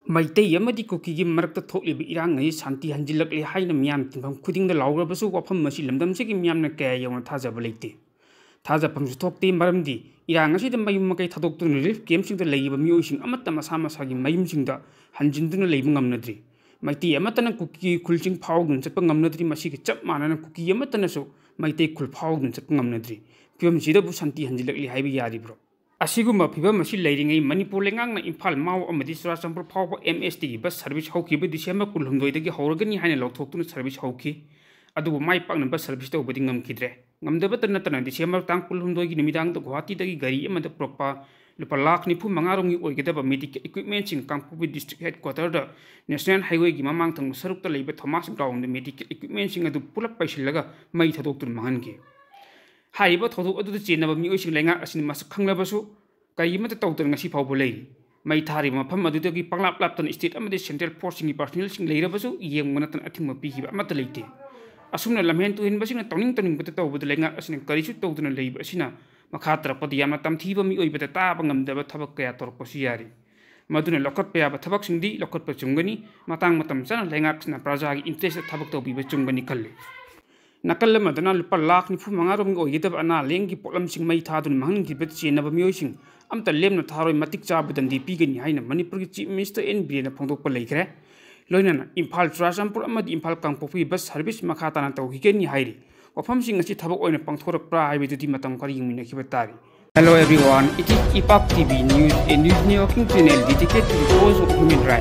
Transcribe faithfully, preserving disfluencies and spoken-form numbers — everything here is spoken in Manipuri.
ꯃꯩꯇꯩ ꯑꯃꯗꯤ ꯀꯨꯀꯤꯒꯤ ꯃꯔꯛꯇ ꯊꯣꯛꯂꯤꯕ ꯏꯔꯥꯡ ꯑꯁꯤ ꯁꯥꯟꯇꯤ ꯍꯟꯖꯤꯜꯂꯛꯂꯦ ꯍꯥꯏꯅ ꯃꯤꯌꯥꯝ ꯇꯤꯟꯐꯝ ꯈꯨꯗꯤꯡꯗ ꯂꯥꯎꯔꯕꯁꯨ, ꯋꯥꯐꯝ ꯑꯁꯤ ꯂꯝꯗꯝꯁꯤꯒꯤ ꯃꯤꯌꯥꯝꯅ ꯀꯌꯥ ꯌꯧꯅ ꯊꯥꯖꯕ ꯂꯩꯇꯦ꯫ ꯊꯥꯖꯐꯝꯁꯨ ꯊꯣꯛꯇꯦ, ꯃꯔꯝꯗꯤ ꯏꯔꯥꯡ ꯑꯁꯤꯗ ꯃꯌꯨꯝ ꯃꯀꯩ ꯊꯥꯗꯣꯛꯇꯨꯅ relief campꯁꯤꯡꯗ ꯂꯩꯔꯤꯕ ꯃꯤꯑꯣꯏꯁꯤꯡ ꯑꯃꯠꯇ ꯃꯁꯥ ꯃꯁꯥꯒꯤ ꯃꯌꯨꯝꯁꯤꯡꯗ ꯍꯟꯖꯤꯟꯗꯨꯅ ꯂꯩꯕ ꯉꯝꯅꯗ꯭ꯔꯤ꯫ ꯃꯩꯇꯩ ꯑꯃꯠꯇꯅ ꯀꯨꯀꯤꯒꯤ ꯈꯨꯜꯁꯤꯡ ꯐꯥꯎꯗꯨꯅ ꯆꯠꯄ ꯉꯝꯅꯗ꯭ꯔꯤ꯫ ꯃꯁꯤꯒ ꯆꯞ ꯃꯥꯟꯅꯅ ꯀꯨꯀꯤ ꯑꯃꯠꯇꯅꯁꯨ ꯃꯩꯇꯩ ꯈꯨꯜ ꯐꯥꯎꯗꯨꯅ ꯆꯠꯄ ꯉꯝꯅꯗ꯭ꯔꯤ꯫ ꯐꯤꯕꯝꯁꯤꯗꯕꯨ ꯁꯥꯟꯇꯤ ꯍꯟꯖꯤꯜꯂꯛꯂꯤ ꯍꯥꯏꯕ ꯌꯥꯔꯤꯕ꯭ꯔꯣ? ꯑꯁꯤꯒꯨꯝꯕ ꯐꯤꯕꯝ ꯑꯁꯤ ꯂꯩꯔꯤꯉꯩ, ꯃꯅꯤꯄꯨꯔ ꯂꯩꯉꯥꯛꯅ ꯏꯝꯐꯥꯜ, ꯃꯥꯎ ꯑꯃꯗꯤ ꯆꯨꯔꯥꯆꯥꯟꯄꯨꯔ ꯐꯥꯎꯕ MSTꯒꯤ bus service ꯍꯧꯈꯤꯕ ꯗꯤꯁꯦꯝꯕꯔ ꯀꯨꯟꯍꯨꯝꯗꯣꯏꯗꯒꯤ ꯍꯧꯔꯒꯅꯤ ꯍꯥꯏꯅ ꯂꯥꯎꯊꯣꯛꯇꯨꯅ service ꯍꯧꯈꯤ꯫ ꯑꯗꯨꯕꯨ ꯃꯥꯏ ꯄꯥꯛꯅ bus service ꯇꯧꯕꯗꯤ ꯉꯝꯈꯤꯗ꯭ꯔꯦ꯫ ꯉꯝꯗꯕꯇ ꯅꯠꯇꯅ ꯗꯤꯁꯦꯝꯕꯔ ꯇꯥꯡ ꯀꯨꯟꯍꯨꯝꯗꯣꯏꯒꯤ ꯅꯨꯃꯤꯗꯥꯡꯗ ꯒꯨꯋꯥꯍꯥꯇꯤꯗꯒꯤ ꯒꯥꯔꯤ ꯑꯃꯗ ꯄꯨꯔꯛꯄ ꯂꯨꯄꯥ ꯂꯥꯈ ꯅꯤꯐꯨ ꯃꯉꯥ ꯔꯣꯝꯒꯤ ꯑꯣꯏꯒꯗꯕ medical equipmentꯁꯤꯡ ꯀꯥꯡꯄꯣꯛꯄꯤ district headquarterꯗ National Highwayꯒꯤ ꯃꯃꯥꯡ ꯊꯪꯕ ꯁꯔꯨꯛꯇ ꯂꯩꯕ ꯊꯣꯃꯥꯁ groundꯗ medical equipmentꯁꯤꯡ ꯑꯗꯨ ꯄꯨꯂꯞ ꯄꯩꯁꯤꯜꯂꯒ ꯃꯩ ꯊꯥꯗꯣꯛꯇꯨꯅ ꯃꯥꯡꯍꯟꯈꯤ꯫ ꯍꯥꯏꯔꯤꯕ ꯊꯧꯗꯣꯛ ꯑꯗꯨꯗ ꯆꯦꯟꯅꯕ ꯃꯤꯑꯣꯏꯁꯤꯡ ꯂꯩꯉꯥꯛ ꯑꯁꯤꯅ ꯃꯁꯛ ꯈꯪꯂꯕꯁꯨ ꯀꯔꯤꯃꯠꯇ ꯇꯧꯗꯅ ꯉꯁꯤ ꯐꯥꯎꯕ ꯂꯩꯔꯤ꯫ ꯃꯩ ꯊꯥꯔꯤꯕ ꯃꯐꯝ ꯑꯗꯨꯗꯒꯤ ꯄꯪꯂꯥꯞ ꯂꯥꯞꯇꯅ state ꯑꯃꯗꯤ central forceꯁꯤꯡꯒꯤ personnelꯁꯤꯡ ꯂꯩꯔꯕꯁꯨ ꯌꯦꯡꯕ ꯅꯠꯇꯅ ꯑꯊꯤꯡꯕ ꯄꯤꯈꯤꯕ ꯑꯃꯠꯇ ꯂꯩꯇꯦ꯫ ꯑꯁꯨꯝꯅ ꯂꯝꯍꯦꯟ ꯇꯨꯍꯦꯟꯕꯁꯤꯡꯅ ꯇꯧꯅꯤꯡ ꯇꯧꯅꯤꯡꯕꯇ ꯇꯧꯕꯗ ꯂꯩꯉꯥꯛ ꯑꯁꯤꯅ ꯀꯔꯤꯁꯨ ꯇꯧꯗꯅ ꯂꯩꯕ ꯑꯁꯤꯅ ꯃꯈꯥ ꯇꯥꯔꯛꯄꯗ ꯌꯥꯝꯅ ꯇꯝꯊꯤꯕ, ꯃꯤꯑꯣꯏꯕꯗ ꯇꯥꯕ ꯉꯝꯗꯕ ꯊꯕꯛ ꯀꯌꯥ ꯇꯧꯔꯛꯄꯁꯨ ꯌꯥꯔꯤ꯫ ꯃꯗꯨꯅ ꯂꯧꯈꯠꯄ ꯌꯥꯕ ꯊꯕꯛꯁꯤꯡꯗꯤ ꯂꯧꯈꯠꯄ ꯆꯨꯝꯒꯅꯤ꯫ ꯃꯇꯥꯡ ꯃꯇꯝ ꯆꯥꯅ ꯂꯩꯉꯥꯛꯁꯤꯅ ꯄ꯭ꯔꯖꯥꯒꯤ interestꯇ ꯊꯕꯛ ꯇꯧꯕꯤꯕ ꯆꯨꯝꯒꯅꯤ ꯈꯜꯂꯤ꯫ ꯅꯥꯀꯜ ꯑꯃꯗꯅ ꯂꯨꯄꯥ ꯂꯥꯈ ꯅꯤꯐꯨ ꯃꯉꯥ ꯔꯣꯝꯒꯤ ꯑꯣꯏꯒꯗꯕ ꯑꯅꯥ ꯂꯥꯌꯦꯡꯒꯤ ꯄꯣꯠꯂꯝꯁꯤꯡ ꯃꯩ ꯊꯥꯗꯨꯅ ꯃꯥꯡꯍꯟꯈꯤꯕ ꯆꯦꯟꯅꯕ ꯃꯤꯑꯣꯏꯁꯤꯡ ꯑꯃꯠꯇ ꯂꯦꯝꯅ ꯊꯥꯔꯣꯏ, ꯃꯇꯤꯛ ꯆꯥꯕ ꯗꯟꯗꯤ ꯄꯤꯒꯅꯤ ꯍꯥꯏꯅ ꯃꯅꯤꯄꯨꯔꯒꯤ Chief Minister ꯑꯦꯟ ꯕꯤꯔꯦꯟꯅ ꯐꯣꯡꯗꯣꯛꯄ ꯂꯩꯈ꯭ꯔꯦ꯫ ꯂꯣꯏꯅꯅ ꯏꯝꯐꯥꯜ, ꯆꯨꯔꯥꯆꯥꯟꯄꯨꯔ ꯑꯃꯗꯤ ꯏꯝꯐꯥꯜ ꯀꯥꯡꯄꯣꯛꯄꯤ bus service ꯃꯈꯥ ꯇꯥꯅ ꯇꯧꯈꯤꯒꯅꯤ ꯍꯥꯏꯔꯤ꯫ ꯋꯥꯐꯝꯁꯤꯡ ꯑꯁꯤ ꯊꯕꯛ ꯑꯣꯏꯅ ꯄꯥꯡꯊꯣꯔꯛꯄ꯭ꯔꯥ ꯍꯥꯏꯕꯗꯨꯗꯤ ꯃꯇꯝ ꯈꯔ ꯌꯦꯡꯃꯤꯟꯅꯈꯤꯕ ꯇꯥꯔꯤ꯫ Hello everyone, it is Ipak T V News, a news networking channel dedicated to the cause of human rights.